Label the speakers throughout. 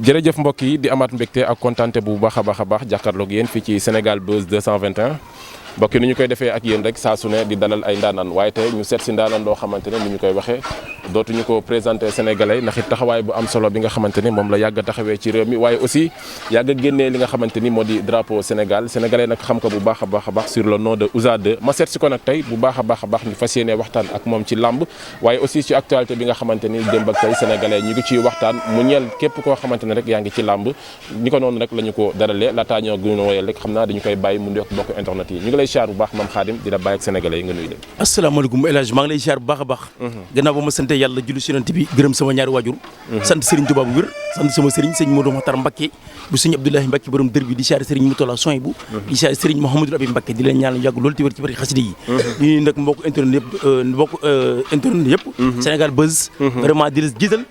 Speaker 1: jërëjëf mbokk yi di amaat mbégte ak kontaante bu baax a baax jàkkaarloog yéen fii ci Sénégal Buzz 221 mbokk yi ni ñu koy defee ak yéen rek saa su ne di dalal ay ndaanaan waaye tey ñu seet si ndaanaan loo xamante ne ni ñu koy waxee dootuñu ko présenté sénégalais ndax it taxawaay bu am solo bi nga xamante ni moom la yàgg a taxawee ci réew mi waaye aussi yàgg a génnee li nga xamante ni moo di drapeau Sénégal sénégalais nag xam ko bu baax a baax sur le nom de Ouza 2 ma seet si ko nag tey bu baax a baax ñu fas yéene waxtaan ak moom ci làmb waaye aussi ci actualité bi nga xamante ni démb ak tey sénégalais ñu ngi ciy waxtaan mu ñeel képp koo xamante ne rek yaa ngi ci làmb ñi ko noonu rek la ñu ko daralee laataa ñoo gën a woyal rek xam naa dañu koy bàyyi mu ndokk bokk internet yi ñu ngi lay siyaar bu baax Mame Khadim di la bàyyi ak sénégalais yi nga nuyu leen.
Speaker 2: asalaamaaleykum El Hadj maa ngi lay siyaar bu baax a baax gannaaw ba ma sant yàlla julli si yonent bi gërëm sama ñaari waajur sant Serigne Touba bu wér sant sama Serigne sëñ Modou Makhtar Mbacké bu sëñ Abdoulahi Mbacké borom dër bi di siyaar Serigne Moutala Soy bu di siyaar Serigne Mouhamadou Abi Mbacké di leen ñaanal yàgg loolu ci wér ci bari xasida yi ñu nag mbokk internet yëpp Sénégal Buzz vraiment di la jiital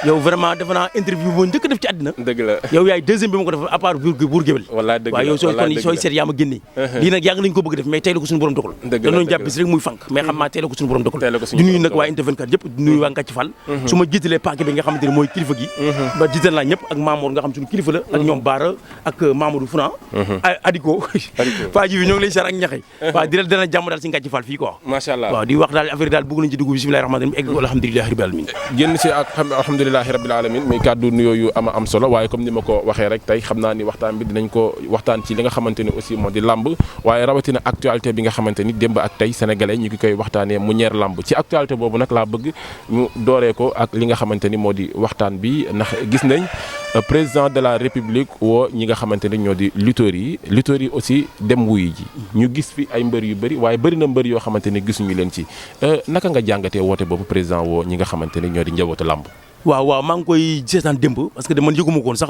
Speaker 2: yow vraiment defe naa interview boo njëkk def ci àddina
Speaker 1: dëgg la
Speaker 2: yow yaay deuxième bi ma ko def à part buur géwél
Speaker 1: wallaay dëgg la
Speaker 2: waaw yow sooy seet yaa ma génne lii nag yàgg nañ ko bëgg def mais tey la ko suñu borom dogal dañoo jàpp bis rek muy fànk mais xam naa tey la ko suñu borom dogal di nuyu nag waa Inter 24 yëpp di nuyu waa Ngàcc Fall su ma jiitalee paquet bi nga xamante ne mooy kilifa gi ba jiital naa ñëpp ak Mamour nga xam suñu kilifa la ak ñoom Baara ak Mamadou Funa Adiko paa ji bi ñoo ngi lay sar ak ñaxe waaw di la dana jàmm daal si Ngàcc Fall fii quoi
Speaker 1: macha allah
Speaker 2: waaw di wax daal affaire daal bëgg nañ ci dugg bismillahi rahmaani rahim egg ko alhamdulillahi rabbil alamin
Speaker 1: génn si ak alhamdulilahi rabbil alamin muy kàddu nuyoo yu am solo waaye comme ni ma ko waxee rek tey xam naa ni waxtaan bi dinañ ko waxtaan ci li nga xamante ni aussi moo di làmb waaye rawatina actualité bi nga xamante ni démb ak tey sénégalais ñu ngi koy waxtaanee mu ñeer làmb ci actualité boobu nag laa bëgg ñu dooree ko ak li nga xamante ni moo di waxtaan bi ndax gis nañ président de la république woo ñi nga xamante ni ñoo di lutteurs yi aussi dem wuyu ji ñu gis fi ay mbër yu bëri waaye bëri na mbër yoo xamante ni gisuñu leen ci naka nga jàngatee woote boobu président woo ñi nga xamante ni ñoo di njabootu làmb.
Speaker 2: waaw maa ngi koy seetaan démb parce que man yëguma ko woon sax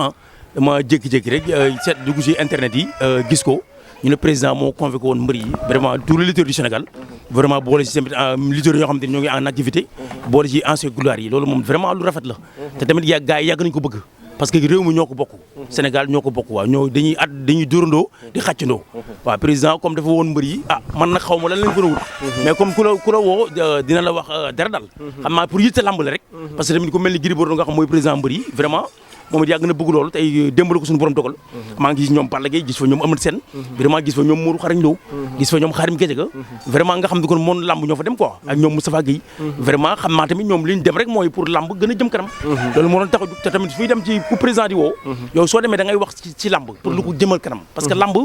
Speaker 2: dama jékki-jékki rek seet dugg ci internet yi gis ko ñu ne président moo convoqué woon mbër yi vraiment tous les lutteurs du Sénégal vraiment boole ci tamit lutteurs yoo xamante ni ñoo ngi en activité boole ci anciens gloires yi loolu moom vraiment lu rafet la te tamit gars yi yàgg nañu ko bëgg parce que réew mi ñoo ko bokk Sénégal ñoo ko bokk waaw ñoo dañuy dóorandoo di xàccandoo waaw président comme dafa woon mbër yi man nag xaw ma lan lañ gën a wut mais comme ku la woo dina la wax dara dal xam naa pour yitte lamb la rek parce que tamit ku mel ni Gris Bordeaux nga xam mooy président mbër yi vraiment moom it yàgg na bëgg loolu tey démb la ko suñu borom dogal maa ngi gis ñoom Balla Gaye gis fa ñoom Amadou Sène vraiment gis fa ñoom Mourou Xarañ Lo gis fa ñoom Xaarim Gadiaga vraiment nga xam ne kon moom lamb ñoo fa dem quoi ak ñoom Moustapha Guèye vraiment xam naa tamit ñoom li ñu dem rek mooy pour lamb gën a jëm kanam loolu moo doon tax te tamit fuy dem ci ku président di woo yow soo demee da ngay wax ci lamb pour lu ko jëmal kanam parce que lamb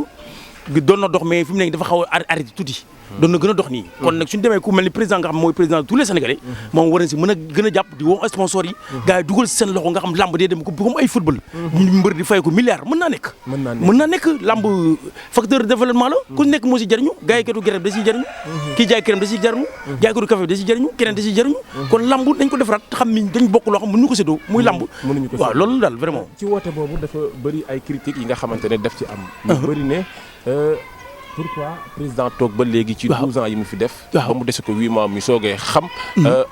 Speaker 2: doon na dox mais fi mu nekk dafa xaw a arrêté tuuti doon na gën a dox nii kon nag suñu demee ku mel ni président nga xam mooy président de tous les Sénégalais moom war na si mën a gën a jàpp di woo sponsors yi gars yi dugal si seen loxo nga xam lamb dee dem comme ay football ñu mbër di fay ko milliard mën naa nekk lamb facteur de développement la ku nekk moo si jëriñu gars yi katu gereb da siy jëriñu kii jaay këram da siy jëriñu jaay katu café da siy jëriñu keneen da siy jëriñu kon lamb dañ ko defaraat xam ni dañ bokk loo xam mënuñu ko séddoo muy lamb waaw loolu daal vraiment
Speaker 1: ci woote boobu dafa bëri ay critiques yi nga xamante ne daf ci am ñu bëri ne pourquoi président toog ba léegi ci 12 ans yi mu fi def ba mu dese ko 8 mois mu soogee xam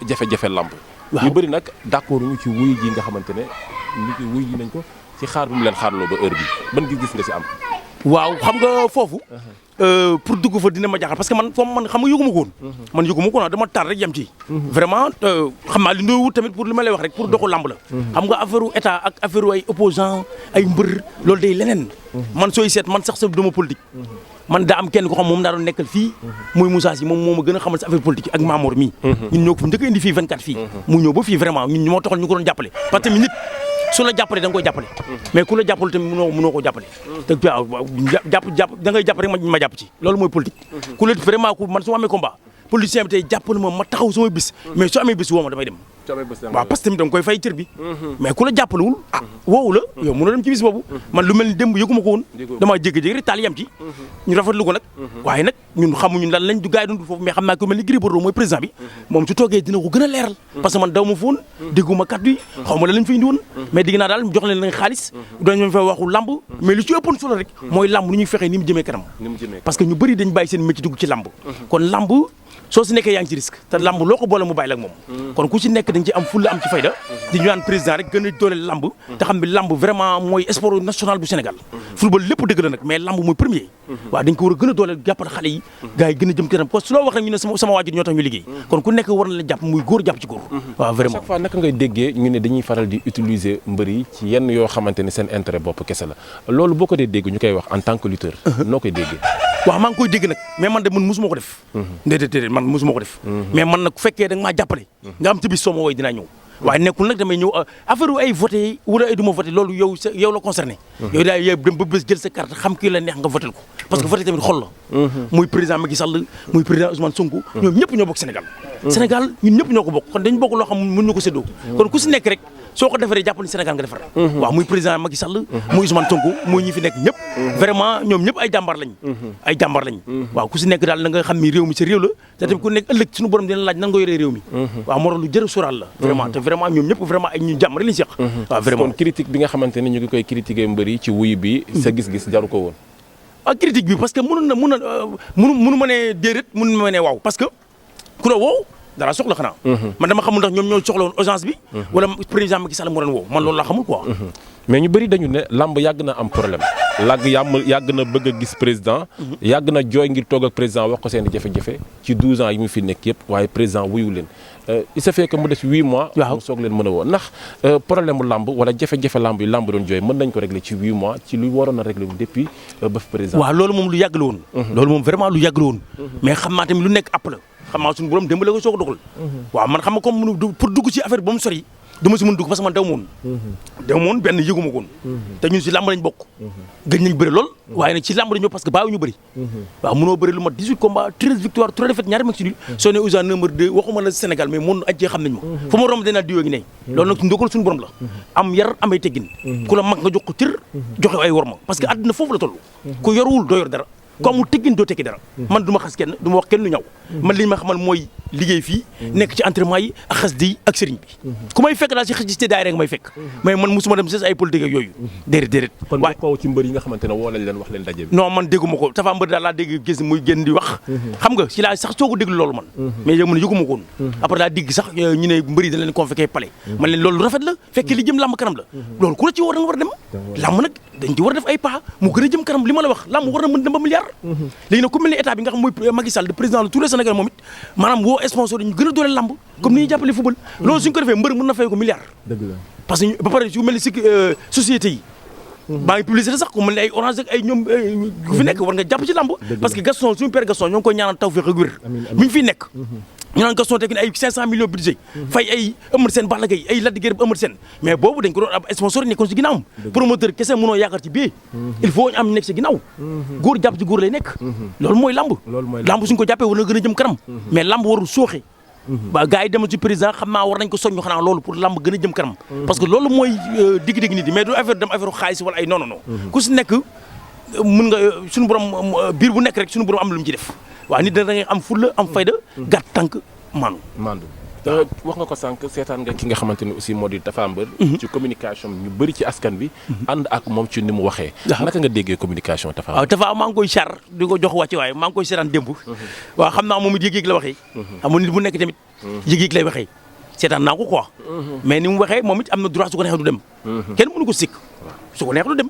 Speaker 1: jafe-jafe lamb ñu bëri nag d'accord ñu ci wuy ji nga xamante ne nit ñi wuy ji nañ ko ci xaar bu mu leen xaarloo ba heure bi ban gis-gis nga ci am
Speaker 2: waaw xam nga foofu pour dugg fa dina ma jaaxal parce que man foofu man xam nga yëguma ko woon man yëguma ko woon dama tar rek yem ci vraiment xam naa li ndoy tamit pour li ma lay wax rek pour doxu lamb la xam nga affaire u état ak affaire u ay opposant ay mbër loolu day leneen man sooy seet man sax sa dama politique man daa am kenn ko xam moom daa doon nekkal fii muy Moussa Sy moom moo ma gën a xamal si affaire politique ak Mamour mii ñun ñoo ko fi njëkk a indi fii 24 fii mu ñëw ba fii vraiment ñun moo taxal ñu ko doon jàppale parce que nit su la jàppale da nga koy jàppale mais ku la jàppale tamit mënoo ko jàppale te waaw jàpp da ngay jàpp rek ma jàpp ci loolu mooy politique ku la vraiment ku man su ma amee combat politicien bi tey jàpp na ma taxaw samay bis mais su amee bis woo ma damay dem waaw parce que tamit da nga koy fay cër bi mais ku la jàppalewul woowu la yow mënoo dem ci bis boobu man lu mel ni démb yëguma ko woon damaa jékki-jékki rek taal yam ci ñu rafetlu ko nag waaye nag ñun xamuñu lan lañ du gars yi doon foofu mais xam naa ko mel ni Gris Bordeaux mooy président bi moom su toogee dina ko gën a leeral parce que man daw ma fa woon dégguma kàddu yi xaw ma lan lañ fa indi woon mais digg naa daal jox leen lañ xaalis dañ fa waxu lamb mais lu ci ëppoon solo rek mooy lamb nu ñuy fexee ni mu jëmee kanam parce que ñu bëri dañ bàyyi seen métier dugg ci lamb kon lamb soo si nekkee yaa ngi ci risque te lamb loo ko boole mu bàyyi la ak moom kon ku ci nekk dañ ci am fulla am ci fayda di ñu naan président rek gën a dooleel lamb te xam ne lamb vraiment mooy sport national bu Sénégal football lépp dëgg la nag mais lamb mooy premier waaw dañ ko war a gën a dooleel jàppale xale yi gars yi gën a jëm kanam parce que su loo wax rek ñu ne sama waajur ñoo tax ñu liggéey kon ku nekk war na la jàpp muy góor jàpp ci góor waaw vraiment
Speaker 1: chaque fois naka ngay déggee ñu ne dañuy faral di utiliser mbër yi ci yenn yoo xamante ni seen intérêt bopp kese la loolu boo ko dee dégg ñu koy wax en tant que lutteur noo koy déggee
Speaker 2: waaw maa ngi koy dégg nag mais man de man musuma ko def déedéet man musuma ko def mais man nag ku fekkee da nga maa jàppale nga am ci bis soo ma wooy dinaa ñëw waaye nekkul nag damay ñëw affaire ay voté wala ay du ma voté loolu yow la concerné yow daal yow dem ba bés jël sa carte xam kii la neex nga voté ko parce que voté tamit xol la muy président Macky Sall muy président Ousmane Sonko ñoom ñëpp ñoo bokk Sénégal ñun ñëpp ñoo ko bokk kon dañ bokk loo xam mën ñu ko séddoo kon ku si nekk rek soo ko defaree jàppal ni Sénégal nga defar waaw muy président Macky Sall muy Ousmane Sonko muy ñi fi nekk ñëpp vraiment ñoom ñëpp ay jàmbaar lañ waaw ku si nekk daal na nga xam ni réew mi sa réew la te tamit ku nekk ëllëg suñu borom dina laaj nan nga yoree réew mi waaw moo tax lu jërë sóoraal la vraiment te vraiment ñoom ñëpp vraiment ay ñu jàmm rek lañ seq waaw vraiment
Speaker 1: kon critique bi nga xamante ni ñu ngi koy critiquer mbër yi ci wuyu bi sa gis-gis jaru ko woon
Speaker 2: critique bi parce que mënu ma ne déedéet mënu ma ne waaw parce que ku la woo dara soxla xanaa man dama xamul ndax ñoom ñoo soxla woon urgence bi wala président Macky Sall moo doon woo man loolu laa xamul quoi
Speaker 1: mais ñu bëri dañu ne lamb yàgg na am problème yàgg na bëgg a gis président yàgg na jooy ngir toog ak président wax ko seen i jafe-jafe ci 12 ans yi mu fi nekk yëpp waaye président wuyu leen il se fait que mu des 8 mois mu soog leen mën a woo ndax problème mu lamb wala jafe-jafe lamb yi lamb doon jooy mën nañ ko régler ci 8 mois ci lu waroon a régler wu depuis ba fi président
Speaker 2: waaw loolu moom lu yàgg la woon loolu moom vraiment lu yàgg la woon mais xam naa tamit lu nekk app la xam naa suñu borom dimbale ko soo ko dogal waaw man xam nga comme pour dugg ci affaire ba mu sori dama si mën dugg parce que man dew moon benn yëguma koon te ñun si làmb lañ bokk gëj nañ bëri lool waaye nag ci làmb lañ ñëw parce que bàyyi ñu bëri waaw mënoo bëri lu mat 18 combats 13 victoires 3 défaites ñaari match nul soo ne Ouza numéro 2 waxuma la Sénégal mais mun ajjee xam nañ ma fu ma romb dinaa diwoo ngi ne loolu nag ndogal suñu borom la am yar amay teggin ku la mag nga jox ko cër joxe ay worma parce que àdduna foofu la toll ku yorwul doo yor dara ku amul teggin doo tekki dara man du ma xas kenn du ma wax kenn lu ñaw man li ma xamal mooy liggéey fii nekk ci entraînement yi ak xas di ak sëriñ bi ku may fekk daal si xëj daay rek may fekk mais man musuma dem si ay politique ak yooyu déedéet
Speaker 1: waaye kon ci mbër yi nga xamante ne woo lañ leen wax leen daje bi
Speaker 2: non man dégguma ko Tapha Mbeur daal laa dégg gis muy génn di wax xam nga si laa sax soo ko déglu loolu man mais yow man yëguma ko woon après laa dégg sax ñu ne mbër yi dañ leen convoqué palais man leen loolu rafet la fekkee li jëm làmb kanam la loolu ku la ci war da nga war a dem làmb nag dañ ci war a def ay pas mu gën a jëm kanam li ma la wax làmb war na mën dem ba milliard léegi nag ku mel ni état bi nga xam mooy Macky Sall de président de tous les Sénégal moom it maanaam woo sponsor ñu gën a dooleel lamb comme ni ñuy jàppale football loolu suñ ko defee mbër mën na fay ko milliard parce que ba pare su mel ni si société yi baa ngi publicité sax ku mel ni ay Orange ak ay ñoom gu fi nekk war nga jàpp ci lamb parce que Gaston suñu père Gaston ñoo ngi koy ñaanal tawfeex ak wér mi ngi fiy nekk ñu naan Gaston teg ay 500 millions budget fay ay Eumeu Sène Balla Gaye ay Lac de Guiers Eumeu Sène mais boobu dañ ko doon ab sponsor nekkoon si ginnaawam promoteur kese mënoo yaakaar ci bii il faut ñu am nekk si ginnaaw góor jàpp ci góor lay nekk loolu mooy lamb lamb suñ ko jàppee war na gën a jëm kanam mais lamb warul sooxe ba gars yi demal ci président xam naa war nañ ko soññu xanaa loolu pour lamb gën a jëm kanam parce que loolu mooy digg-digg nit yi mais du affaire dem affaire xaalis wala ay non ku si nekk mën nga suñu borom biir bu nekk rek suñu borom am lu mu ci def waaw nit da ngay am fulla am fayda gàtt tànk maandu
Speaker 1: wax nga ko sànq seetaan nga ki nga xamante ni aussi moo di Tapha Mbeur ci communication ñu bëri ci askan bi ànd ak moom ci ni mu waxee naka nga déggee communication Tapha
Speaker 2: waaw Tapha maa ngi koy char di ko jox wàcce waaye maa ngi koy seetaan démb waaw xam naa moom it yëg-yëg la waxee xam nga nit bu nekk tamit yëg-yëg lay waxee seetaan naa ko quoi mais ni mu waxee moom it am na droit su ko neexee du dem kenn mënu ko sikk su ko neex du dem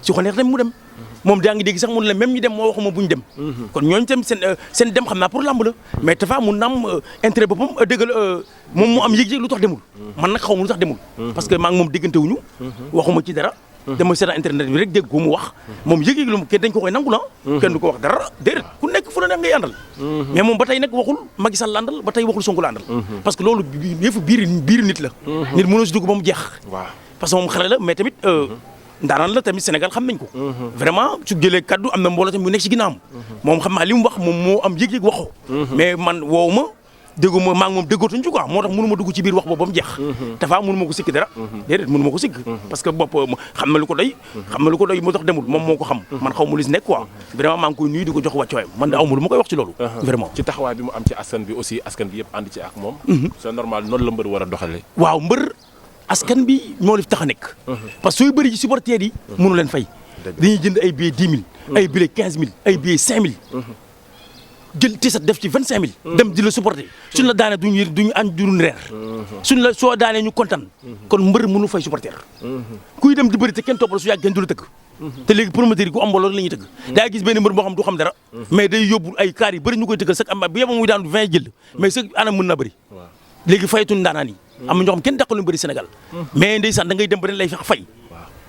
Speaker 2: su ko neex tamit mu dem moom daa ngi dégg sax mun la même ñu dem moo waxuma buñ dem kon ñooñu tam seen dem xam naa pour lamb la mais Tapha mun na am intérêt boppam dëggal moom mu am yëg-yëg lu tax demul man nag xaw ma lu tax demul parce que maa ngi moom déggante wuñu waxuma ci dara dama seetaan internet bi rek dégg ko mu wax moom yëg-yëg lu kenn dañ ko koy nangu la kenn du ko wax dara déedéet ku nekk fu la neex ngay àndal mais moom ba tey nag waxul Macky Sall la àndal ba tey waxul Sonko la àndal parce que loolu yëfu biir nit la nit mënoo si dugg ba mu jeex parce que moom xale la mais tamit ndaanaan la tamit Sénégal xam nañ ko vraiment su jëlee kaddu am na mbooloo tamit mu nekk ci ginnaawam moom xam naa li mu wax moom moo am yëg-yëg waxoo mais man woowu ma dégguma maa ngi moom déggootuñ ci quoi moo tax mënu ma dugg ci biir wax boobu ba mu jeex Tapha mënu ma ko sikk dara déedéet mënu ma ko sikk parce que bopp xam na lu ko doy moo tax demul moom moo ko xam man xaw ma lu si nekk quoi vraiment maa ngi koy nuyu di ko jox wàccuwaayam man da aw ma lu ma koy wax ci loolu vraiment ci
Speaker 1: taxawaay bi mu am ci askan bi aussi askan bi yëpp ànd ci ak moom c'est normal noonu la mbër war a doxale
Speaker 2: waaw mbër askan bi moo li fi tax a nekk parce que sooy bëri ci supporters yi mënu leen fay dañuy jënd ay billets 10 000 ay billets 15 000 ay billets 5 000 jël tisat def ci 25000. dem di la supporter suñ la daanee duñu añ duñu reer. suñ la soo daanee ñu kontaan. kon mbër mënu fay supporter. kuy dem di bëri te kenn topp la su yàgg kenn du la tëgg. te léegi promoteur yi ku am mbooloo la ñuy tëgg. daa gis benn mbër boo xam du xam dara. mais day yóbbu ay kaar yi bëri ñu koy tëggal sax am bu yeboo muy daan 20 jël mais sax anam mën na bëri. léegi fayatuñ daanaan yi. am na ñoo xam kenn dàqal lu bëri Sénégal. mais ndeysaan da ngay dem ba dañ lay fay.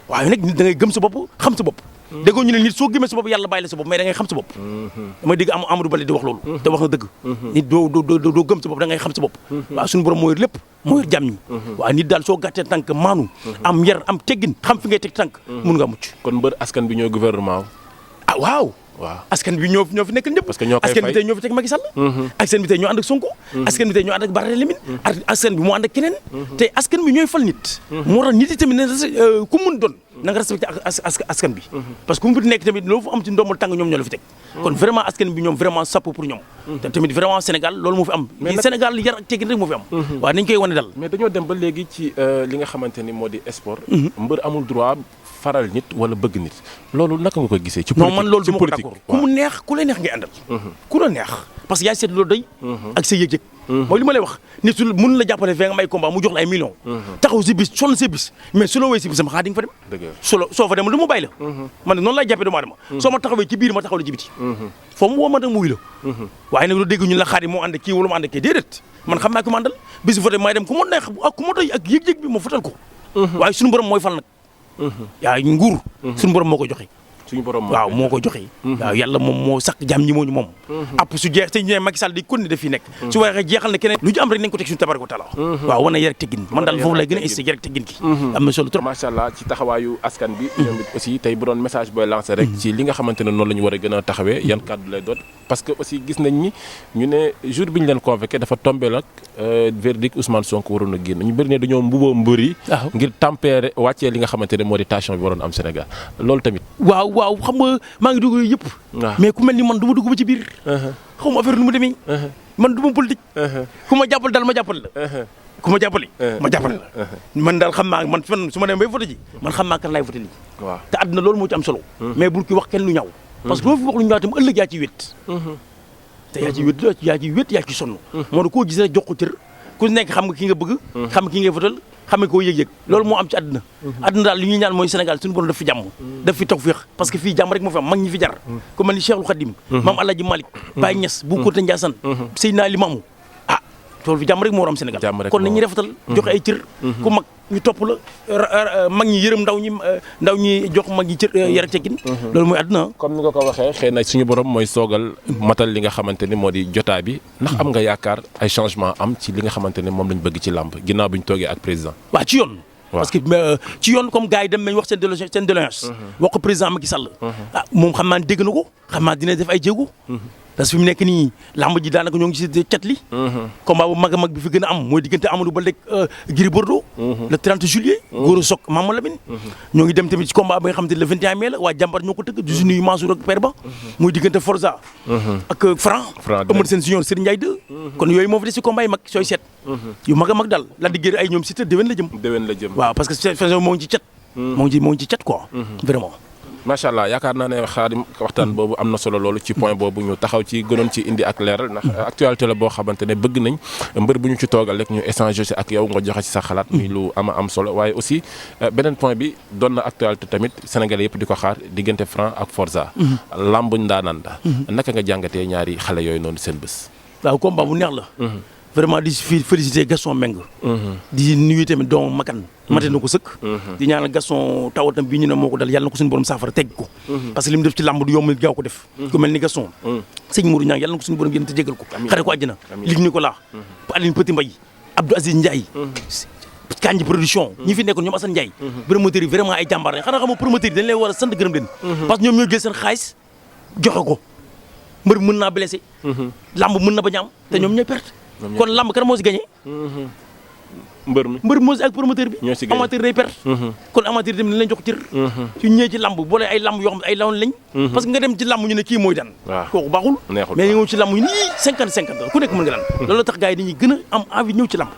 Speaker 2: waaw nag nit da ngay gëm sa bopp xam sa bopp. déggoo ñu ne nit soo gëmee sa bopp yàlla bàyyi la sa bopp mais da ngay xam sa bopp. damay dégg Amadou Baldé di wax loolu. te wax na dëgg. nit doo gëm sa bopp da ngay xam sa bopp. waaw suñu borom moo yor lépp moo yor jàmm ñi. waaw nit daal soo gàttee tànk maanu. am yar am teggin xam fi ngay teg tànk. mun nga mucc.
Speaker 1: kon mbër askan bi ñooy gouvernement.
Speaker 2: ah waaw. askan bi ñoo fi nekk ñëpp.
Speaker 1: parce que ñoo koy fay
Speaker 2: askan bi tey ñoo fi teg Macky Sall. askan bi tey ñoo ànd ak Sonko. askan bi tey ñoo ànd ak Barthélémy. askan bi moo ànd ak keneen. te askan bi ñooy fal nit. moo tax nit yi tamit ne ku mun doon na nga respecté askan bi. parce que ku mu fi nekk tamit loo fa am ci ndombal tàng ñoom ñoo la fi teg. kon vraiment askan bi ñoom vraiment chapeau pour ñoom. te tamit vraiment Sénégal loolu moo fi am. mais Sénégal yar ak teggin rek moo fi am. waaw nañ koy wane dal.
Speaker 1: mais dañoo dem ba léegi ci li nga xamante ni moo di sport. mbër amul droit faral nit wala bëgg nit loolu naka nga koy gisee. ci politique
Speaker 2: non man loolu du ma ko d'accord ku mu neex ku la neex ngay àndal. ku la neex parce que yaa seet loolu doy. ak sa yëg-yëg. mooy li ma lay wax nit su mën la jàppale fee nga may combat mu jox la ay millions. taxaw si bis sonn si bis mais su la wéy si bis sama xaar di nga fa dem.
Speaker 1: dëgg
Speaker 2: soo fa demul du ma bàyyi la. man noonu lay jàppee doomu aadama. soo ma taxawee ci biir ma taxaw la ci biti. foo mu woo ma nag mu wuy la. waaye nag lu dégg ñu la xaar yi moo ànd kii wala mu ànd kii déedéet man xam naa ko ma àndal bis bu fa dem may dem ku ma neex ak ku ma doy ak yëg-yëg bi ma fotal ko. waaye suñu borom mooy fal nag. yaa nguur suñu borom moo ko joxe.
Speaker 1: suñu borom
Speaker 2: waaw moo ko joxe. waaw yàlla moom moo sakk jàmm ñi moo ñu moom. app su jeex te ñu ne Macky Sall di continuer def fii nekk. su waxee jeexal na keneen lu ñu am rek nañ ko teg suñu tabaraka taala. waaw wane yar ak teggin man daal foofu lay gën a insisté yar ak teggin ki. am na solo trop
Speaker 1: macha allah ci taxawaayu askan bi. ñoom it aussi tey bu doon message booy lancé rek. ci li nga xamante ne noonu la ñu war a gën a taxawee yan kàddu lay doon. parce que aussi gis nañ ni ñu ne jour bi ñu leen convoqué dafa tombé ak verdict Ousmane Sonko waroon a génn ñu bëri ne dañoo mbuboo mbëri ngir tempérer wàccee li nga xamante ne moo di tension bi waroon am Sénégal loolu tamit.
Speaker 2: waaw xam nga maa ngi dugg yooyu yëpp. mais ku mel ni man du ma dugg ba ci biir. xaw ma affaire nu mu demee. man du ma politique. ku ma jàppal daal ma jàppal la. ku ma jàppale. ma jàppale la. man daal xam naa man su ma demee bay voté ji man xam naa kan laay voté lii. waaw te àdduna loolu moo ci am solo. mais bul ki wax kenn lu ñaaw. parce que loo fi wax lu ñaaw tam ëllëg yaa ciy wét. te yaa ciy wét yaa ciy sonn. moo tax koo gis rek jox ko cër ku nekk xam nga ki nga bëgg. xam nga ki ngay votal xam nga koo yëg-yëg loolu moo am ci àdduna. àdduna daal li ñuy ñaan mooy Sénégal suñu borom daf fi jàmm. daf fi tawfeex parce que fii jàmm rek moo fi am mag ñi fi jar. ku mel ni Cheikhul Khadim. Maam Alaaji Malick. Baye Niass Bu Kounta Ndiassane. Seydina Limamou tool fi jàmm rek moo war am Sénégal kon nañuy rafetal joxe ay cër ku mag ñu topp la mag ñi yërëm ndaw ñi jox mag ñi cër yar ak teggin loolu mooy àdduna
Speaker 1: comme ni nga ko waxee xëy na suñu borom mooy soogal matal li nga xamante ni moo di jotaay bi ndax am nga yaakaar ay changement am ci li nga xamante ne moom lañ bëgg ci làmb ginnaaw bi ñu toogee ak président
Speaker 2: waaw ci yoon parce que ci yoon comme gars yi dem nañ wax seen doléance wax ko président Macky Sall moom xam naa ne dégg na ko xam naa dina def ay jéego parce que fi mu nekk nii lamb ji daanaka ñoo ngi ci cat li combat bu mag a mag bi fi gën a am mooy diggante Amadou Baldé ak Gris Bordeaux le 30 juillet Gora Sock Mama Lamine ñoo ngi dem tamit ci combat ba nga xam te le 21 mai la waa jàmbar ñoo ko tëgg du nuyu Mansour ak Père Ba muy diggante Forza ak Franc Eumeu Sène Junior Serigne Ndiaye 2 kon yooyu moo fi des ci combat yi mag sooy seet yu mag a mag daal la di gër ay ñoom si te déwén la jëm waaw parce que façon moo ngi ci cat moo ngi ci cat quoi vraiment
Speaker 1: macha allah yaakaar naa ne Khadim waxtaan boobu am na solo loolu ci point boobu ñu taxaw ci gënoon ci indi ak leeral ndax actualité la boo xamante ne bëgg nañ mbër bu ñu ci toogal rek ñu échanger ci ak yow nga joxe ci sa xalaat muy lu am solo waaye aussi beneen point bi doon na actualité tamit sénégalais yëpp di ko xaar diggante Franc ak Forza lamb ndaanaan la naka nga jàngatee ñaari xale yooyu noonu seen bés
Speaker 2: waaw combat bu neex la vraiment di féliciter Gaston Mbengue di nuyu tamit doomu Makan mate na ko sëkk di ñaanal Gaston tawatam bi ñu ne moo ko dal yàlla na ko suñu borom saafara tegg ko parce que li mu def ci làmb du yomb gaaw ko def ku mel ni Gaston sëñ Mourou Niang yàlla na ko suñu borom yéen te jégal ko xare ko àjjana Luc Nicolas Aline Petit Mbaye Abdou Aziz Ndiaye Kanji production ñi fi nekkoon ñoom Assane Ndiaye promoteurs yi vraiment ay jàmbaar lañ xanaa xam nga promoteurs yi dañ leen war a sant gërëm leen parce que ñoom ñoo jël seen xaalis joxe ko mbër mën naa blessé làmb mën na bañ a am te ñoom ñooy perte kon lamb kan moo si gagné. mbër moo si ak promoteur bi. ñoo si gagné amateur day perte. kon amateur tamit lañ jox cër. su ñëwee ci lamb boole ay lamb yoo xam ne ay lawoon lañ. parce que nga dem ci lamb ñu ne kii mooy daan. waaw kooku baaxul. neexul mais ñu ñëw ci lamb ñu nii 50-50 ku nekk mën nga daan. loolu tax gars yi dañuy gën a am envie ñëw ci lamb.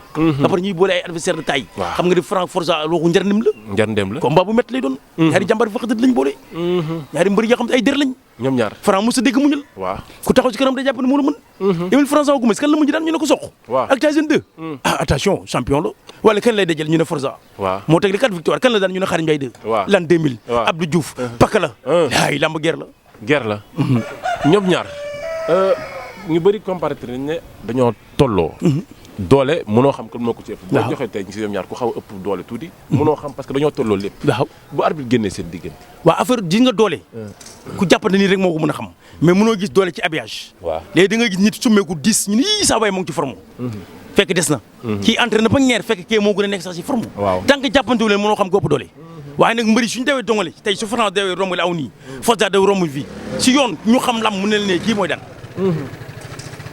Speaker 2: après ñuy boole ay adversaire de taille. xam nga di Franc Forza waxu njarndem la. combat bu métti lay doon. ñaari jàmbar bi faxadat lañ boole. ñaari mbër yoo xam ne ay der lañ.
Speaker 1: ñoom ñaar
Speaker 2: Franc mos a dégg muñal.
Speaker 1: waaw
Speaker 2: ku taxaw ci kanam day jàpp ne moo la mën. Émile François Gomis kan la mujj daan ñu ne ko Sokh.
Speaker 1: waaw
Speaker 2: ak Tyson 2. Attention champion la. wala kan lay dajal ñu ne Forza.
Speaker 1: waaw
Speaker 2: moo teg li 4 victoire kan la daan ñu ne Khadim Ndiaye 2.
Speaker 1: waaw
Speaker 2: l'an 2000.
Speaker 1: waaw
Speaker 2: Abdou Diouf. Pakala. ay lamb guerre la.
Speaker 1: guerre la. ñoom ñaar ñu bëri comparateur nañ ne dañoo tolloo. doole mënoo xam kan moo ko ci ëpp.
Speaker 2: waaw
Speaker 1: boo joxee tey ci ñoom ñaar ku xaw a ëpp doole tuuti. mënoo xam parce que dañoo tolloo lépp.
Speaker 2: waaw
Speaker 1: bu arbitre génnee seen diggante.
Speaker 2: waa affaire gis nga doole. ku jàppante nii rek moo ko mën a xam. mais mënoo gis doole ci habillage.
Speaker 1: waaw
Speaker 2: léegi da nga gis nit summeeku 10 ñu ne yii saa waay moo ngi ci forme. fekk des na. kii entraîné ba ngeer fekk kii moo gën a nekk sax ci forme.
Speaker 1: waaw
Speaker 2: tant que jàppante wu leen mënoo xam ko ëpp doole. waaye nag mbëri suñu dewee dongale tey su Franc dewee romb la aw nii. Forza dew romb fii si yoon ñu xam lam mu ne ne kii mooy daan.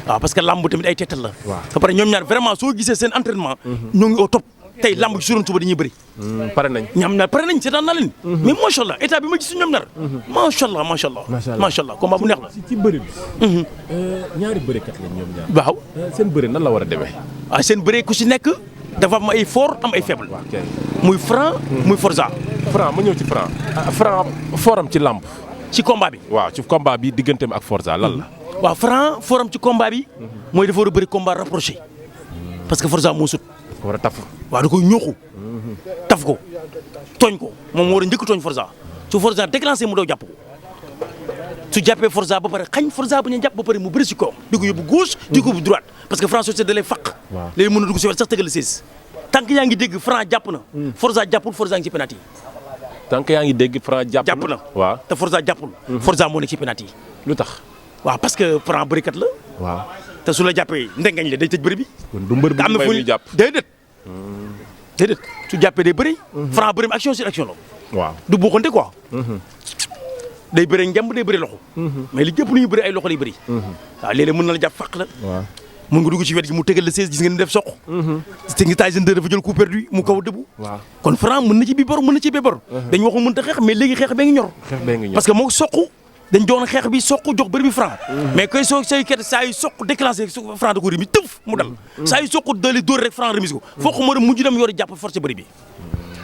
Speaker 2: waaw parce que lamb tamit ay tettal la.
Speaker 1: waaw
Speaker 2: ba pare ñoom ñaar vraiment soo gisee seen entraînement. ñoo ngi au top tey lamb ci suroon suba dañuy bëri.
Speaker 1: pare nañ.
Speaker 2: ñoom ñaar pare nañ seetaan naa leen. mais macha allah état bi ma gis ñoom ñaar. macha allah macha allah. macha allah combat bu neex la.
Speaker 1: ci bëri bi. ñaari bërikat lañ ñoom ñaar.
Speaker 2: waaw
Speaker 1: seen bëri nan la war a demee.
Speaker 2: waaw seen bëree ku si nekk dafa am ay fort am ay faible.
Speaker 1: waaw kay.
Speaker 2: muy Franc muy Forza.
Speaker 1: Franc ma ñëw ci Franc. Franc forum ci lamb.
Speaker 2: ci combat bi.
Speaker 1: waaw ci combat bi digganteem ak Forza lan la.
Speaker 2: waaw Franc forum ci combat bi. mooy dafa war a bëri combat rapproché. parce que Forza moo sut.
Speaker 1: war a tafu.
Speaker 2: waaw da koy ñooxu. taf ko tooñ ko moom moo war a njëkk tooñ Forza su Forza déclenché mu daw jàpp ko su jàppee Forza ba pare xañ Forza ba ñu jàpp ba pare mu bëri si kawam di ko yóbbu gauche di ko yóbbu droite parce que Franc société da lay faq.
Speaker 1: waaw
Speaker 2: léegi mën na dugg si wàll sax tëggal 16. tant que yaa ngi dégg Franc jàpp na. Forza jàppul Forza ngi ci penalty yi.
Speaker 1: tant que yaa ngi dégg Franc jàpp
Speaker 2: jàpp na
Speaker 1: waaw
Speaker 2: te Forza jàppul. Forza moo nekk ci penalty yi.
Speaker 1: lu tax.
Speaker 2: waaw parce que Franc bërikat la.
Speaker 1: waaw
Speaker 2: te su la jàppee ndengeñ la day tëj bëri bi.
Speaker 1: kon du mbër bi
Speaker 2: am na
Speaker 1: may
Speaker 2: fu
Speaker 1: muy jàpp.
Speaker 2: déedéet. déedéet su jàppee day bëri. Franc bëri action sur action la.
Speaker 1: waaw
Speaker 2: du bokkante quoi. day bëri ngemb day bëri loxo. mais li jëpp lu ñuy bëri ay loxo lay bëri. waaw léeg-léeg mën na la jàpp fàq la.
Speaker 1: waaw
Speaker 2: mën nga dugg ci wet gi mu tegal la 16 gis nga ni def soq. te ngi Tyson 2 dafa jël coup perdu mu kaw a dëbu.
Speaker 1: waaw
Speaker 2: kon Franc mën na ci bi bor mën na ci bee bor. dañ waxu mënta xeex mais léegi xeex bee ngi ñor.
Speaker 1: xeex bee ngi ñor
Speaker 2: parce que moo soq dañ doon xeex bi soq jox bëri bi Franc. mais koy soo say ket saa yu soq déclenché Franc da ko remis tëf mu dal. saa yu soq dali dóor rek Franc remis ko. foo ko mën a mujj dem yor jàpp forcé bëri bi.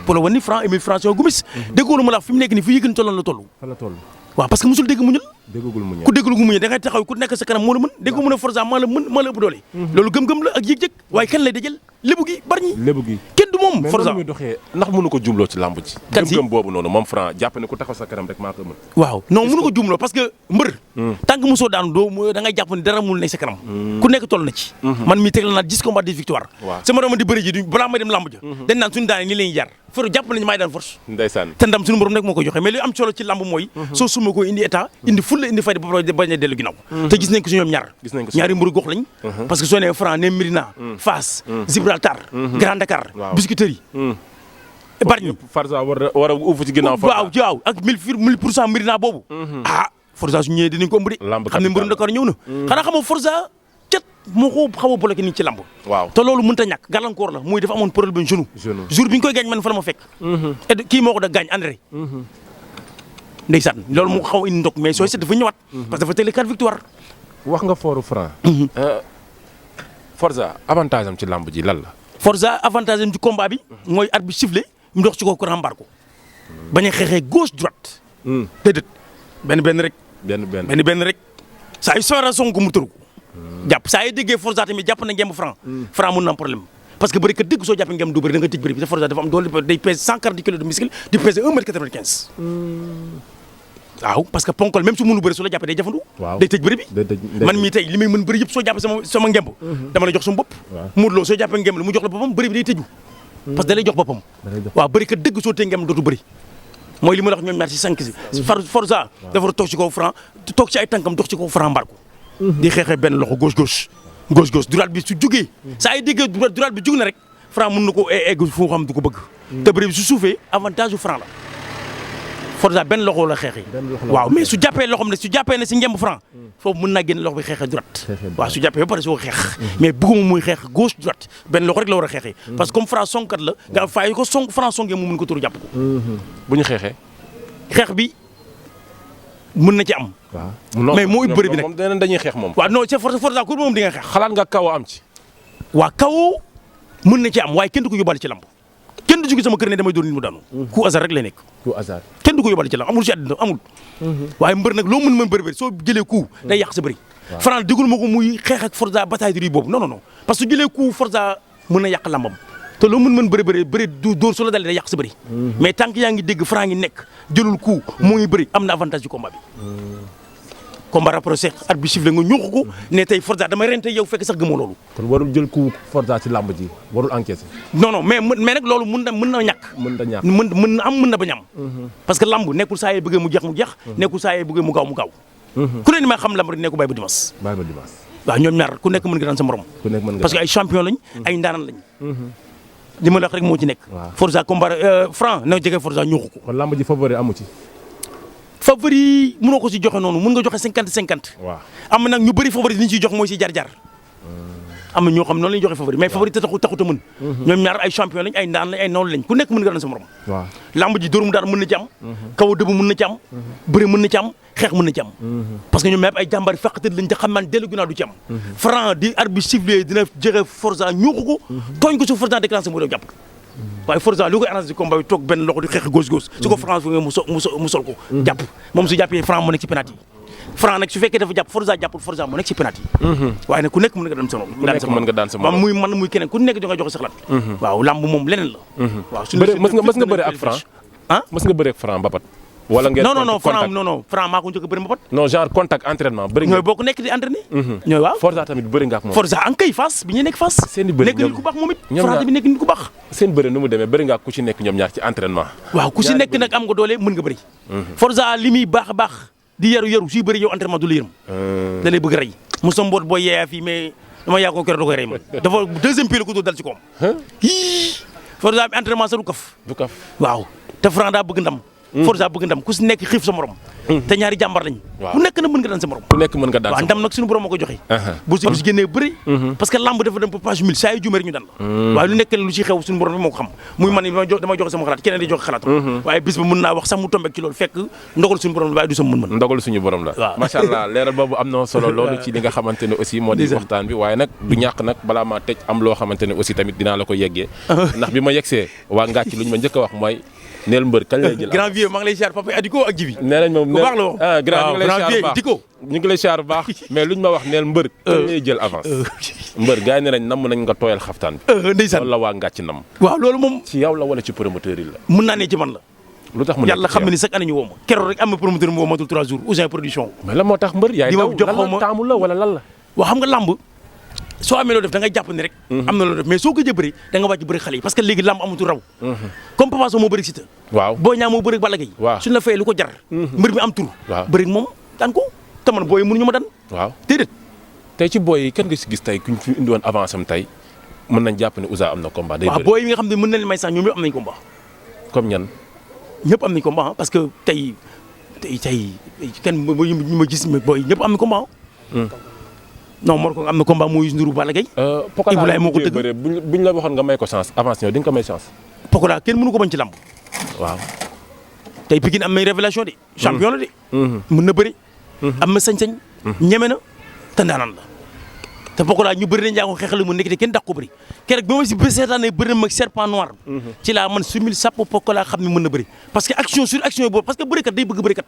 Speaker 2: pour la wan ni Franc Émile François Gomis. déggoo lu ma la wax fi mu nekk nii fu yëg ni tolloon la toll.
Speaker 1: fa la toll.
Speaker 2: waaw parce que musul dégg muñal.
Speaker 1: déggagul mu ñëw.
Speaker 2: ku déggul gu muñal da ngay taxaw ku nekk sa kanam moo la mën déggoo mu ne Forza maa la mën maa la ëpp doole. loolu gëm-gëm la ak yëg-yëg waaye kan lay dajal lébu gi bari ñi.
Speaker 1: lébu gi.
Speaker 2: kenn du moom Forza
Speaker 1: mais muy doxee ndax mënu ko jumloo ci lamb ji.
Speaker 2: kan si
Speaker 1: gëm-gëm boobu noonu moom Franc jàpp ne ku taxaw sa kanam rek maa ko mën.
Speaker 2: waaw non mënu ko jumloo parce que mbër. tant que mosoo daanu doo da ngay jàpp ni dara mënul nekk sa kanam. ku nekk toll na ci. man mii teg la naa 10 combats 10 victoire.
Speaker 1: waaw
Speaker 2: sama dama di bëri ji balaa may dem lamb ja. dañ naan suñu daanee nii la ñuy jaar foro jàpp nañu maay daan force.
Speaker 1: ndeysaan.
Speaker 2: te ndam suñu borom rek moo koy joxe mais li am solo ci lamb mooy. soo summa ko indi état indi fulla indi fayda ba pare bañ a dellu ginnaaw. te gis nañ ko si ñoom ñaar.
Speaker 1: gis nañ ko si
Speaker 2: ñaari mburu gox lañ. parce que soo nee Franc nee Médina. Fass. Gibraltar. Grand Dakar. Biscuiterie. Bargny.
Speaker 1: Forza war a uuf ci ginnaaw.
Speaker 2: waaw ak 1000% Médina boobu. ah Forza su ñëwee dinañ ko ëmb de.
Speaker 1: lamb
Speaker 2: xam ne mbëru Dakar ñëw na. xanaa xamoo Forza cat moo ko xaw a bloqué nii ci lamb.
Speaker 1: waaw
Speaker 2: te loolu mënut a ñàkk gàllankoor la muy dafa amoon problème genou. jour bi ñu koy gaañ man fa la ma fekk. et kii moo ko da gaañ André. ndeysaan loolu moo xaw a indi ndok mais sooy seet dafa ñëwaat. parce que dafa teel 4 victoire.
Speaker 1: wax nga fooru Franc. Forza avantage am ci lamb ji lan la.
Speaker 2: Forza avantage am ci combat bi. mooy arbitre bi sifflé mu dox ci kaw ko rambar ko. bañ a xeexee gauche droite. déedéet benn rek. benn rek saa yu soxla song ko mu tëru ko. jàpp saa yu déggee Forza tamit jàpp na ngemb Franc. Franc mun na am problème parce que bëri kat dëgg soo jàppee ngemb du bëri da nga tëj bëri bi te Forza dafa am doole day pèse 140 kilos de muscle di pèse 1m95. waaw parce que ponkol même su mënu bëri su la jàppee day jafandu. day tëj bëri bi man mii tey li may mën bëri yëpp soo jàppee sama ngemb. dama la jox sama bopp. Modou Lo soo jàppee ngemb la mu jox la boppam bëri bi day tëju. parce que da lay jox boppam. waaw bëri kat dëgg soo tee ngemb dootu bëri. mooy li ma la wax ñoom ñaar ci 5 si. Forza dafa war a toog ci kaw Franc toog ci ay tànkam dox ci kaw Franc mbar ko. di xeexee benn loxo gauche droite bi su jugee. saa yi déggee droite bi jug na rek Franc mën na ko egg fu xam du ko bëgg. te bëri bi su suufee avantage su Franc la. Forza benn loxo la xeexee. waaw mais su jàppee loxoom ne su jàppee ne si ngemb Franc foofu mën naa génn loxo bi xeexee droite. waaw su jàppee ba pare soo ko xeex. mais bëgguma muy xeex gauche droite benn loxo rek la war a xeexee. parce que comme Franc songkat la nga fay ko Franc songee mu mën ko turu jàpp ko.
Speaker 1: bu ñu xeexee.
Speaker 2: xeex bi mën na ci am. mais moo it bëri bi nag
Speaker 1: moom dañuy xeex moom.
Speaker 2: waaw non c'est Forza ku moom di nga xeex.
Speaker 1: xalaat nga kaw am ci.
Speaker 2: waa kaw mën na ci am waaye kenn du ko yóbbaale ci lamb. kenn du jóge sama kër ne damay doon nit mu daanu ku hasard rek lay nekk
Speaker 1: ku hasard
Speaker 2: kenn du ko yóbbale ci lamb amul ci àddina amul waaye mbër nag loo mën bëri soo jëlee coup day yàq sa bëri Franc dégul ma ko muy xeex ak Forza bataille de rue boobu non parce que su jëlee coup Forza mën na yàq lambam te loo mën bëri du dóor su la dalee day yàq sa bëri mais tant que yaa ngi dégg Franc ngi nekk jëlul coup moo ngi bëri am na avantage ci combat bi combat rapproché at bi sifflé nga ñuuxu ko ne tey Forza damay rente yow fekk sax gëmoo loolu
Speaker 1: kon warul jël coup Forza ci lamb ji warul encaisser
Speaker 2: non mais nag loolu mën na ñàkk mën na bañ am parce que lamb nekkul saa yee bëggee mu jeex nekkul saa yee bëggee mu gaaw ku ne ni ma xam lamb rek ne ko bàyyi ba dimanche waaw ñoom ñaar ku nekk mën nga daan sa morom parce que ay champion lañ ay ndaanan lañ li ma la wax rek moo ci nekk Forza combat Franc na jege Forza ñuuxu ko
Speaker 1: kon lamb ji favori amu ci
Speaker 2: favori mënoo ko si joxe noonu mën nga joxe 50-50
Speaker 1: waaw
Speaker 2: am na nag ñu bëri favori li ñu ciy jox mooy si jar-jar am na ñoo xam noonu la ñuy joxe favori mais favori te taxut a mën ñoom ñaar ay champion lañ ay ndaan lañ ay noonu lañ ku nekk mën nga daan sa morom
Speaker 1: waaw
Speaker 2: lamb ji dóor mu daan mën na ci am kaw a dëbb mën na ci am bëri mën na ci am xeex mën na ci am parce que ñoom ñëpp ay jàmbaar fàqatat lañ te xam naan dellu ginnaaw du ci am Franc di arbitre sifflé dina jege Forza ñuuxu ko tooñ ko su Forza déclenché mu daw jàpp waaye Forza li koy arrangé combat bi toog benn loxo di xeex gauche su ko Franc mu sol ko jàpp moom su jàppee Franc mu nekk ci penalty Franc nag su fekkee dafa jàpp Forza jàppul Forza mu nekk ci penalty waaye nag ku nekk mën nga daan sa morom muy man muy keneen ku nekk nga joxe sa xalaat waaw lamb moom leneen la waaw
Speaker 1: mës nga bëre ak Franc mës nga bëre ak Franc mbapat wala ngeen
Speaker 2: non Franc maa ko njëkk a bëri mbapat
Speaker 1: non genre contact entraînement bëri
Speaker 2: ñooy bokk nekk di entraîné ñooy waaw
Speaker 1: Forza tamit bëri nga ak moom
Speaker 2: Forza an kay Fass bi ñuy nekk Fass nekk nit ku baax moom it Franc bi nekk nit ku baax
Speaker 1: seen bëri nu mu demee bëri nga ku ci nekk ñoom ñaar ci entraînement
Speaker 2: waaw ku ci nekk nag am nga doole mën nga bëri Forza li muy baax a baax di yaru suy bëri yow entraînement du la yërëm da lay bëgg rey mu sa mboot boo yeeyaa fii mais dama yaa ko keroog da koy rey man dafa deuxième pied la ko doo dal ci koom Forza bi entraînement sa du kaf waaw te Franc daa bëgg ndam Forza bëgg ndam ku si nekk xiif sa morom te ñaari jàmbar lañ ku nekk na mën nga daan sa morom waaw ndam nag suñu borom moo ko joxe bu si génnee bëri parce que lamb dafa dem ba page 1000 saa yu juumee rek ñu daan la waaye lu nekk lu ci xew suñu borom moo ko xam muy man damay joxe sama xalaat keneen di joxe xalaatam waaye bis ba mën naa wax sax mu tombek ci loolu fekk ndogal suñu borom la waaye du sama mën-mën
Speaker 1: ndogal suñu borom la waaw macha allah leeral boobu am na solo loolu ci li nga xamante ne aussi moo di waxtaan bi waaye nag du ñàkk nag balaa maa tëj am loo xamante ne aussi tamit dinaa la ko yeggee ndax bi ma yegsee waa ngàcc lu ñu ma njëkk a wax mooy neel mbër kañ lay jël
Speaker 2: grand vieux maa ngi lay siyaar papa Adiko ak Jibi
Speaker 1: nee nañ moom
Speaker 2: bu baax la wax
Speaker 1: grand ñu ngi lay siyaar bu baax mais luñ ma wax neel mbër kañ lay jël avance mbër gars yi ne nañ namm nañ nga tooyal xaftaan bi
Speaker 2: ndeysaan
Speaker 1: loolu la waa ngàcc nam
Speaker 2: waaw loolu moom
Speaker 1: ci yow la wala ci promoteur yi la
Speaker 2: mën naa ne ci man la
Speaker 1: lu tax mu
Speaker 2: yàlla xam ne ni chaque année ñu woo ma keroog rek am na promoteur mu woo matul 3 jours Ousin production
Speaker 1: mais lan moo tax mbër yaay daw lan la taamu la wala lan la
Speaker 2: waaw xam nga lamb soo amee loo def da ngay jàpp ne rek am na loo def mais soo gëj a bëri da nga wàcc bëri xale yi parce que léegi lamb amatul raw comme Papa Sow moo bëri Siteu
Speaker 1: waaw
Speaker 2: Boy Niang moo bëri Balla Gaye suñu la fayee lu ko jar mbër mi am tur bëri moom daan ko te man booy mënuñu ma daan
Speaker 1: waaw
Speaker 2: déedéet
Speaker 1: tey ci booy yi kenn nga si gis tey kuñ fi indi woon avance am tey mën nañ jàpp ne Ouza am na combat day bëri
Speaker 2: waaw booy yi nga xam ne mën na leen may sax ñoom ñëpp am nañ combat
Speaker 1: comme ñan
Speaker 2: ñëpp am nañ combat parce que tey kenn ñu ma gis booy ñëpp am nañ combat non Mor ko am na combat muy Ndourou Balla Gaye Ibulaay moo ko dëgg
Speaker 1: buñ la waxoon nga may ko chance avance ñëw di nga ko may chance
Speaker 2: Pokola kenn mënu ko bañ ci lamb
Speaker 1: waaw
Speaker 2: tey Pikine am may révélation de champion la de mën na bëri am na sañ-sañ ñeme na te ndaanaan la te Pokola ñu bëri dañ jaa ko xeexal mu nekk te kenn dàq ko bëri keroog bi ma si seetaanee bëri mag serpent noir ci laa man sumil sàpp Pokola xam ne mën na bëri parce que action sur action yi boobu parce que bërikat day bëgg bërikat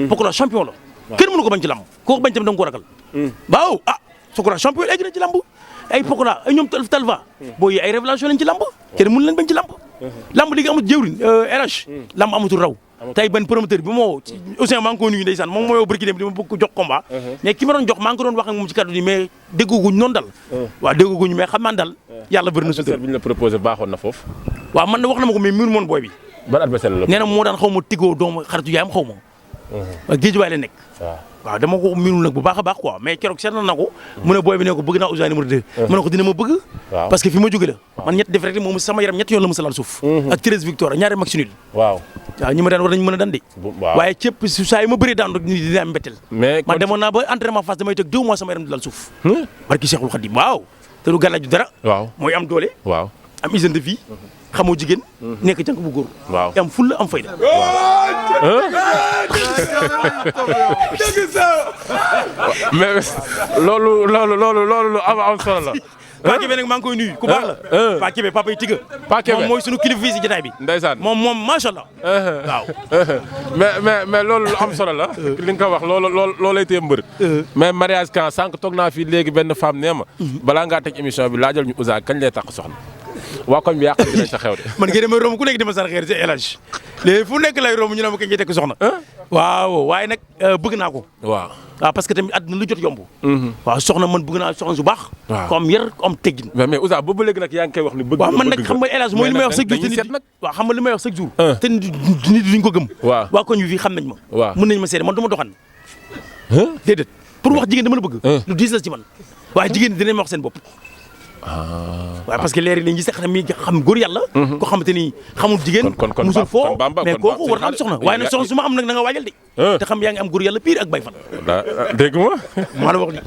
Speaker 2: Pokola champion la kenn mënu ko bañ ci lamb koo bañ tam da nga ko ragal waaw Pokola champion egg na ci lamb ay Pokola ay ñoom Talva boo yi ay révélation lañ ci lamb kenn mënu leen bañ ci lamb lamb léegi amut jëwrin RH lamb amatul raw tey benn promoteur bi moo Ousin maa ngi ko nuyu ndeysaan moom mooy bërki dem di ma bëgg ko jox combat mais ki ma doon jox maa ngi ko doon wax ak moom ci kaddu ni mais dégguguñ noonu dal waaw dégguguñ mais xam naa dal yàlla bëri na sutur
Speaker 1: bi ñu la proposé baaxoon na foofu
Speaker 2: waaw man wax na ma ko mais miir moon booy bi
Speaker 1: ban adversaire la
Speaker 2: nee na moo daan xaw ma tigoo doomu xaritu yaayam xaw ma waaw géej waay la nekk waaw dama ko miinul nag bu baax a baax quoi mais keroog seetlu na ko mu ne booy bi ne ko bëgg naa Ouza numéro 2 ma ne ko dina ma bëgg parce que fi ma jóge la man ñett def rek moom sama yaram ñett yoon la ma sa laal suuf ak 13 victoire ñaari match nul waaw ñi ma daan war nañu mën a daan de waaye cëpp su saa yi ma bëree daan rek ni dina am mbetteel man demoon naa ba entraînement face damay teg 2 mois sama yaram di laal suuf barki Cheikhul Khadim waaw te du gàllaaju dara mooy am doole am hygiène de vie xamoo jigéen nekk jànk bu góor am fulla am fayda
Speaker 1: mais loolu lu am solo la
Speaker 2: Paa Kébé nag maa ngi koy nuyu ku baax la Paa Kébé papa yi tiga
Speaker 1: Paa Kébé
Speaker 2: moom mooy sunu kilifa fii si jotaay bi
Speaker 1: ndeysaan
Speaker 2: moom macha allah waaw
Speaker 1: mais loolu lu am solo la li nga ko wax loolay tee mbër mais mariage quand sànq toog naa fii léegi benn femme nee ma balaa ngaa teg émission bi laajal ñu Ouza kañ lay takk soxna waa koñ bi yàq dinañ sa xew de
Speaker 2: man kay damay romb ku nekk dama sar xeer ci El Hadj léegi fu nekk lay romb ñu ne ma kañ ngay tekk soxna waaw waaye nag bëgg naa ko
Speaker 1: waaw
Speaker 2: parce que tamit àdduna lu jot yomb waaw soxna man bëgg naa soxna su baax
Speaker 1: waaw
Speaker 2: ko am yar ko am teggin
Speaker 1: mais Ouza boobu léegi nag yaa ngi koy wax ni bëgg
Speaker 2: waaw man nag xam nga El Hadj mooy li may wax chaque jour te nit waaw xam nga li may wax chaque jour te nit duñ ko gëm
Speaker 1: waaw
Speaker 2: waa koñ bi fii xam nañ ma
Speaker 1: waaw
Speaker 2: mën nañ ma seede man du ma doxan déedéet pour wax jigéen dama la bëgg lu diis la ci man waaye jigéen dinañ ma wax seen bopp waaw parce que léegi lañ gis xam góor yàlla ko xamante ni xamul jigéen musul foo mais kooku war na am soxna waaye nag soxna su ma am nag na nga waajal de te xam yaa ngi am góor yàlla pire ak bay fan
Speaker 1: dégg ma
Speaker 2: maa la wax li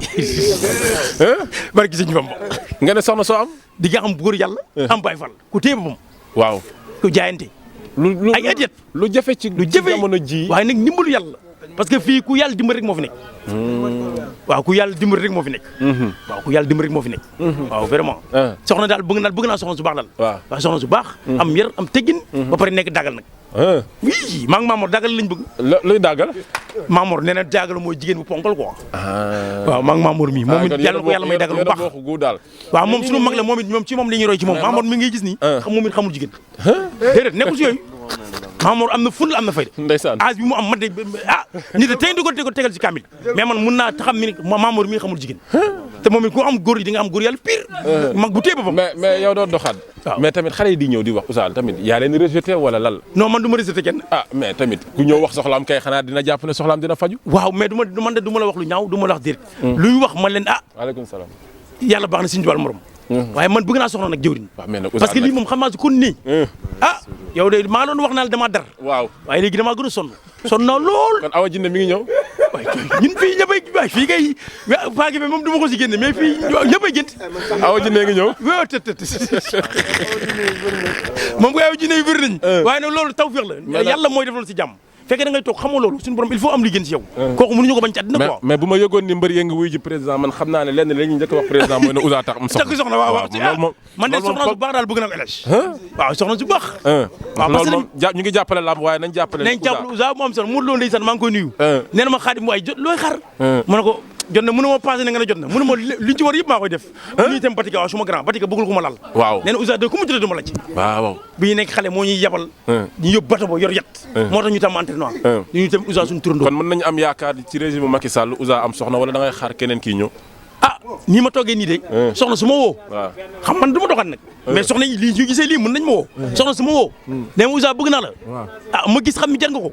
Speaker 2: barki sëñ Bamba
Speaker 1: nga ne soxna soo am
Speaker 2: di nga am góor yàlla am bay fan ku téye boppam
Speaker 1: waaw
Speaker 2: ku jaayante ay at yet
Speaker 1: lu jafe ci jamono ji
Speaker 2: waaye nag ndimbalu yàlla parce que fii ku yàlla dimbali rek moo fi nekk waaw ku yàlla dimbali rek moo fi nekk waaw ku yàlla dimbali rek moo fi nekk waaw vraiment soxna daal bëgg naa soxna su baax daal waaw soxna su baax am yar am teggin ba pare nekk dagal nag oui maa ngi Mamor dagal lañ bëgg
Speaker 1: luy dagal
Speaker 2: Mamor nee na dagal mooy jigéen bu ponkal quoi waaw maa ngi Mamor mii moom it yàlla ko yàlla may dagal bu baax waaw moom suñu mag la moom it ñoom ci moom la ñuy roy ci moom Mamor mi ngay gis nii moom it xamul jigéen déedéet nekkul si yooyu Mamor am na ful am na fayda
Speaker 1: ndeysaan
Speaker 2: âge bi mu am man de nit de tey di ko tegal ci kamil mais man mun naa taxam mi Mamor mii xamul jigéen te moom it ku am góor yi di nga am góor yàlla pire mag bu téye boppam
Speaker 1: mais yow doo doxaat mais tamit xale yi di ñëw di wax Ouza tamit yaa leen rejeté wala lal
Speaker 2: non man du ma rejeté kenn
Speaker 1: mais tamit ku ñëw wax soxlaam kay xanaa dina jàpp ne soxlaam dina faju
Speaker 2: waaw mais man de du ma la wax lu ñaaw du ma la wax direct lu ñu wax man leen
Speaker 1: waaleykum salaam
Speaker 2: yàlla baax na suñu wàllu morom waaye man bëgg naa soxna nag jëwriñ parce que lii moom xam naa si kon nii yow de maa doon wax naa la damaa dar
Speaker 1: waaw
Speaker 2: waaye léegi damaa gën a sonn naa lool
Speaker 1: kon Awa Jinne mi ngi ñëw
Speaker 2: waaye ñun fii ñëppay waay fii kay Paa Kébé moom du ma ko si génne mais fii ñëppay gént
Speaker 1: Awa Jinne ngi ñëw
Speaker 2: waaw moom koy Awa Jinne yu bëri nañ waaye nag loolu tawfeex la yàlla mooy def loolu si jàmm fekkee da ngay toog xamoo loolu suñu borom il faut am li gën si yow kooku mënuñu ko bañ ci àddina quoi
Speaker 1: mais bu ma yëgoon ni mbër yee ngi wuy ji président man xam naa ne lenn la ñuy njëkk wax président mooy ne Ouza tax am soxna
Speaker 2: waaw man de soxna su baax daal bëgg naa ko élège waaw soxna su baax
Speaker 1: waaw loolu moom ñu ngi jàppale lamb waaye nañ jàppale
Speaker 2: Ouza mu am solo mu loolu ndeysaan maa ngi koy nuyu nee na ma Xaadim waay looy xaar mu ne ko jot na mënu ma passé na nga ne jot na mënu ma liñ ci war yëpp maa koy def ñu itam Batika waaw suma grand Batika bëggul ko ma lal
Speaker 1: waaw
Speaker 2: nee na Ouza de ku mu tuddee du ma la ci
Speaker 1: waaw
Speaker 2: bi ñu nekk xale moo ñuy yebal ñu yóbbu bato ba yor yat moo tax ñu tam entraînement ñu itam Ouza suñu turandoo
Speaker 1: kon mën nañu am yaakaar ci régime Macky Sall Ouza am soxna wala da ngay xaar keneen kii ñëw
Speaker 2: nii ma toogee nii de soxna su ma woo xam man du ma doxal nag mais soxna yi lii ñu gisee lii mën nañ ma woo soxna su ma woo nee ma Ouza bëgg naa la ma gis xam mi jar nga ko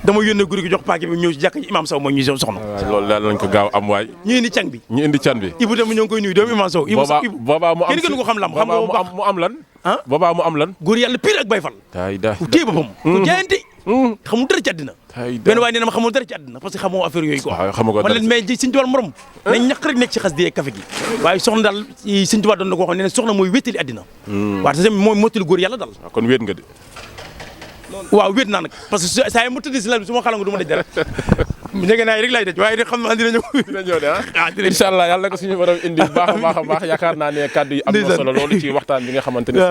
Speaker 2: dama yónnee guri gi jox Paa Kébé ñëw si jàkk ji Imam Sow mooy ñu soxna
Speaker 1: loolu daal lañ ko gaaw am waay
Speaker 2: ñu indi can bi Ibou tamit ñoo ngi koy nuyu doomu Imam Sow
Speaker 1: boobaa mu am
Speaker 2: kenn gënu ko xam lam xam nga
Speaker 1: mu am lan boobaa mu am lan
Speaker 2: góor yàlla pire ak bay fal ku téye boppam ku jaayante xamul dara ci àddina benn waaye nee na ma xamul dara ci àddina parce que xamoo affaire yooyu quoi man leen mais Sëñ Tuubaa morom nañ ñaq rek nekk ci xas di café gi waaye soxna daal Sëñ Tuubaa doon na ko waxoon nee na soxna mooy wéttali àddina waaw te mooy mottali góor yàlla daal
Speaker 1: kon wéet nga de
Speaker 2: waaw wéet naa nag parce que saa yi mu tëdd si lal bi su ma xalangu du ma daj dara njëgë naay rek laay daj waaye xam naa dina ñëw
Speaker 1: de incha allah yàlla na ko suñu borom indi bu baax a baax yaakaar naa ne kaddu yi am na solo loolu ci waxtaan bi nga xamante ne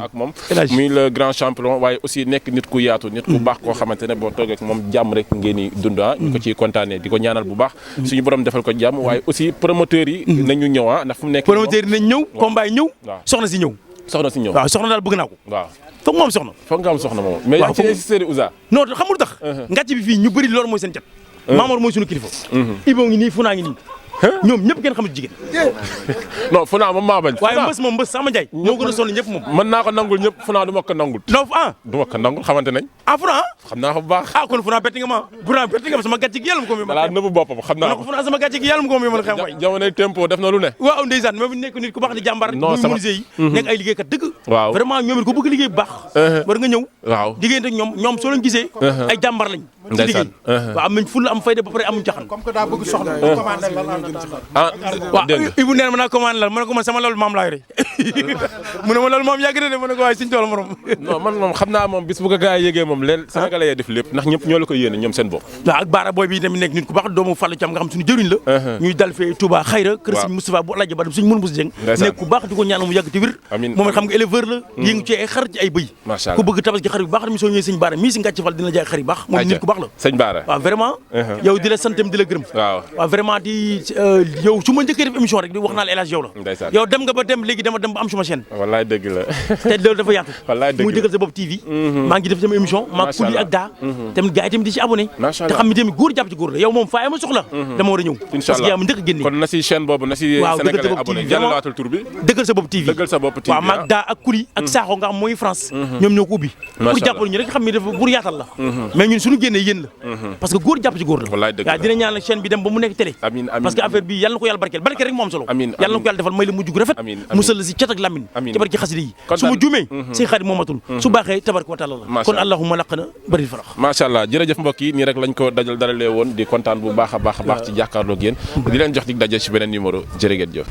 Speaker 1: ak moom muy le grand champion waaye aussi nekk nit ku yaatu nit ku baax koo xamante ne boo toogee ak moom jàmm rek ngeen di dund ñu ko ciy kontaanee di ko ñaanal bu baax suñu borom defal ko jàmm waaye aussi promoteurs yi nañu ñëw ndax fu mu nekk
Speaker 2: promoteurs yi nañ ñëw combat yi ñëw soxna si ñëw waaw soxna daal bëgg naa ko
Speaker 1: waaw
Speaker 2: foog mu am soxna
Speaker 1: foog nga am soxna moom mais yaa ci insisté Ouza
Speaker 2: non xamul tax ngàcc bi fii ñu bëri loolu mooy seen cat Mamor mooy suñu kilifa Ibou ngi nii Funa ngi nii ñoom ñëpp kenn xamul jigéen
Speaker 1: non Funa moom maa bañ
Speaker 2: waaye mbës sama Ndiaye ñoo gën a sonn ñëpp moom
Speaker 1: mën naa ko nangul ñëpp Funa du ma ko nangul
Speaker 2: non
Speaker 1: du ma ko nangul xamante nañ
Speaker 2: Funa
Speaker 1: xam naa ko bu baax
Speaker 2: kon Funa bett nga ma Funa bett nga ma sama gàcce gi yàlla mu ko mi
Speaker 1: ma nëbb boppam xam naa
Speaker 2: ko Funa sama gàcce gi yàlla mu ko mi mën a xam waay
Speaker 1: jamonoy tempo def na lu ne
Speaker 2: waaw ndeysaan moom nekk nit ku baax di jàmbaar muy menuisier yi nekk ay liggéeykat dëgg
Speaker 1: waaw
Speaker 2: vraiment ñoom it ku bëgg liggéey bu baax war nga ñëw
Speaker 1: waaw
Speaker 2: diggante ak ñoom soo leen gisee ay jàmbaar lañ ci liggéey waaw am nañ fulla am fayda ba pare amuñ jaxan
Speaker 3: comme que daa bëgg soxla commande la
Speaker 2: waaw Ibou nee na ma naa commande la ma ne ko man sama loolu maam laa yore mu ne ma loolu moom yàgg na de ma ne ko waaye suñu tool morom.
Speaker 1: non man moom xam naa moom bis bu ko gars yi yëgee moom leen sénégalais yi def lépp ndax ñëpp ñoo la ko yéene ñoom seen bopp.
Speaker 2: waaw ak Baara Boy bi tamit nekk nit ku baax doomu Fallou Thiam nga xam suñu jëriñ la. ñuy dal fee Touba Xayra kër Sëñ Moustapha bu Alaaji Ba suñu mën Moussa Dieng nekk ku baax di ko ñaanal mu yàgg te wér.
Speaker 1: amiin
Speaker 2: moom it xam nga éleveur la yëngu ci ay xar ci ay bëy ku bëgg tabaski xar yu baax tamit soo ñëwee sëñ Baara mii si Ngàcc Fall dina jaay xar yu baax moom nit ku baax la
Speaker 1: sëñ Baara
Speaker 2: waaw vraiment yow di la santam di la gërëm waaw vraiment di yow su ma njëkkee def émission rek di wax naa la El Hadj yow la yow dem nga ba dem léegi dama dem ba am suma chaîne
Speaker 1: wallaay dëgg la
Speaker 2: te loolu dafa yaatu
Speaker 1: wallaay dëgg
Speaker 2: muy dëggal sa bopp TV maa ngi def sama émission maa kuli ak daa tamit gars yi tamit di ci abonné te xam ne tamit góor jàpp ci góor la yow moom faa ma soxla dama war a ñëw parce que yaa ma njëkk a génne
Speaker 1: kon na si chaîne boobu na si sénégalais abonné jàllawaatal tur bi
Speaker 2: dëggal sa bopp TV
Speaker 1: dëggal sa bopp TV
Speaker 2: waaw maag daa ak kuli ak saaxo nga xam mooy France ñoom ñoo ko ubbi pour jàppale ñu rek xam ne dafa pour yaatal la mais ñun suñu génnee yéen la parce que góor jàpp ci góor la waaw dina ñaan chaîne bi dem ba mu nekk télé parce que affaire bi yàlla na ko yàlla barkeel barkeel rek moo am solo yàlla na ko yàlla defal may la mujj gu rafet musal la si cat ak lamine ci barki xasida yi su ma juumee si xarit moomatul su baaxee tabaraka wa taala la kon allahumma laqna bari farax
Speaker 1: macha allah jërëjëf mbokk yi nii rek lañ ko dalalee woon di kontaan bu baax a baax ci jàkkaarloog yéen di leen jox dig daje ci beneen numéro jërë ngeen jëf